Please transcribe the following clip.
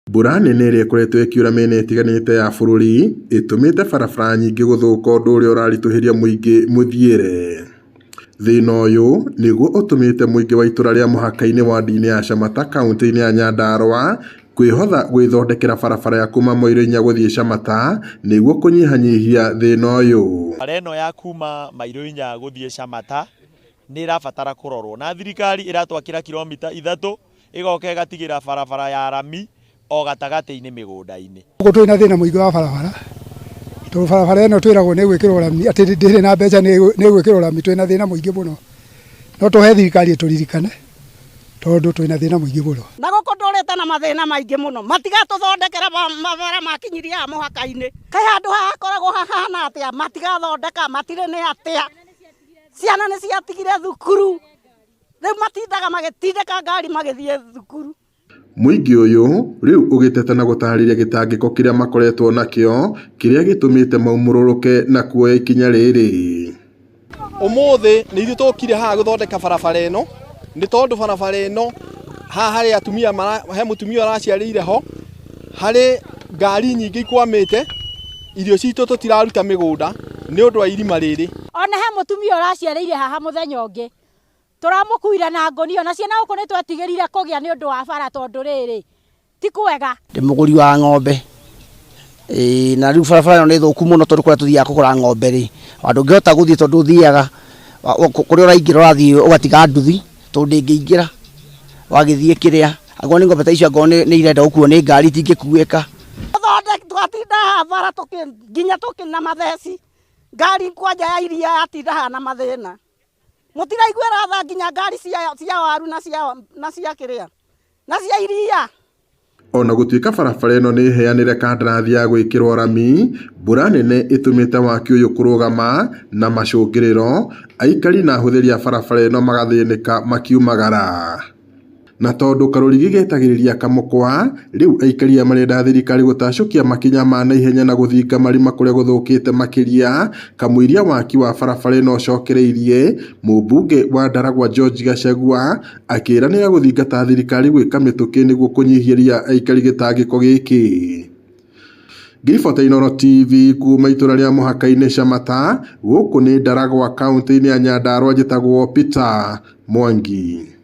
Mbura nene ĩrĩa ĩkoretwo ĩkiura mĩena ĩtiganĩte ya bũrũri ĩtũmĩte barabara nyingĩ gũthũka ũndũ ũrĩa ũraritũhĩria mũingĩ mũthiĩre. Thĩna ũyũ nĩguo ũtũmĩte mũingĩ wa itũra rĩa mũhaka-inĩ wadi-inĩ ya Shamata kauntĩ-inĩ ya Nyandarua kwĩhotha gwĩthondekera barabara ya kuma Moiro inya gũthiĩ Shamata nĩguo kũnyihanyihia thĩna ũyũ. Bara ĩno ya kuma Mairũ inya gũthiĩ Shamata nĩ ĩrabatara kũrorwo na thirikari ĩratwakĩra kiromita 3 ĩgoka ĩgatigĩra barabara ya rami o gatagatĩ-inĩ mĩgũnda-inĩ. Gũkũ twĩ na thĩna mũingĩ wa barabara, tondũ barabara ĩno twĩragwo nĩ ĩgwĩkĩrwo rami, atĩ ndĩrĩ na mbeca nĩ ĩgwĩkĩrwo rami, twĩ na thĩna mũingĩ mũno. No tũhe thirikari ĩtũririkane, tondũ twĩ na thĩna mũingĩ mũno. Na gũkũ ndũrĩte na mathĩna maingĩ mũno, matigatũthondekera mabara makinyirie haha mũhaka-inĩ. Kaĩ handũ haha hakoragwo hahana atĩa, matigathondeka, matirĩ nĩ atĩa. Ciana nĩ ciatigire thukuru. Rĩu matindaga magĩtindĩka ngari magĩthiĩ thukuru. Mũingĩ ũyũ rĩu ũgĩteta na gũtarĩria gĩtangĩko kĩrĩa makoretwo nakĩo kĩrĩa gĩtũmĩte maumũrũrũke na kuoya ikinya rĩrĩ. Ũmũthĩ nĩ ithuĩ tũkire haha gũthondeka barabara ĩno, nĩ tondũ barabara ĩno haha harĩ atumia mara, he mũtumia ũraciarĩire ho, harĩ ngari nyingĩ ikwamĩte, irio citũ tũtiraruta mĩgũnda nĩ ũndũ wa irima rĩrĩ. Ona he mũtumia ũraciarĩire haha mũthenya ũngĩ, tũramũkuire na ngũnia, ona ciana gũkũ nĩ twetigĩrire kũgĩa nĩ ũndũ wa bara tondũ rĩrĩ, ti kwega. Ndĩ mũgũri wa ng'ombe, ĩĩ na rĩu barabara ĩno nĩ thũku mũno tondũ kũrĩa tũthiaga kũgũra ng'ombe rĩ, ona ndũngĩhota gũthiĩ tondũ ũthiaga kũrĩa ũraingĩra ũrathiĩ ũgatiga nduthi tondũ ndĩngĩingĩra wagĩthiĩ kĩrĩa, angĩkorwo nĩ ng'ombe ta icio angĩkorwo nĩ irenda gũkuo nĩ ngari itingĩkuĩka. Twatinda haha bara nginya tũkĩ na matheci, ngari kwanja ya iria yatinda haha na mathĩna. Mũtiraiguĩra tha nginya ngari cia waru na cia kĩrĩa na cia iria. Ona gũtuĩka barabara ĩno nĩ ĩheanĩre kandarathi ya gwĩkĩrwo rami, mbura nene ĩtũmĩte waki ũyũ kũrũgama na macũngĩrĩro, aikari na ahũthĩri a barabara ĩno magathĩnĩka makiumagara. Na tondũ karũrigi getagĩrĩria kamũkwa, rĩu aikari aya marenda thirikari gũtacũkia makinya ma naihenya na gũthinga marima kũrĩa gũthũkĩte makĩria, kamũiria waki wa barabara ĩno ũcokereirie, mũmbunge wa Ndaragwa George Gachagua akĩĩranĩra gũthingata thirikari gwĩka mĩtũkĩ nĩguo kũnyihĩria aikari gĩtangĩko gĩkĩ. Ngĩribota Inooro TV kuma itũra rĩa mũhaka-inĩ Shamata, gũkũ nĩ Ndaragwa kauntĩ-inĩ ya Nyandarua njĩtagwo Peter Mwangi.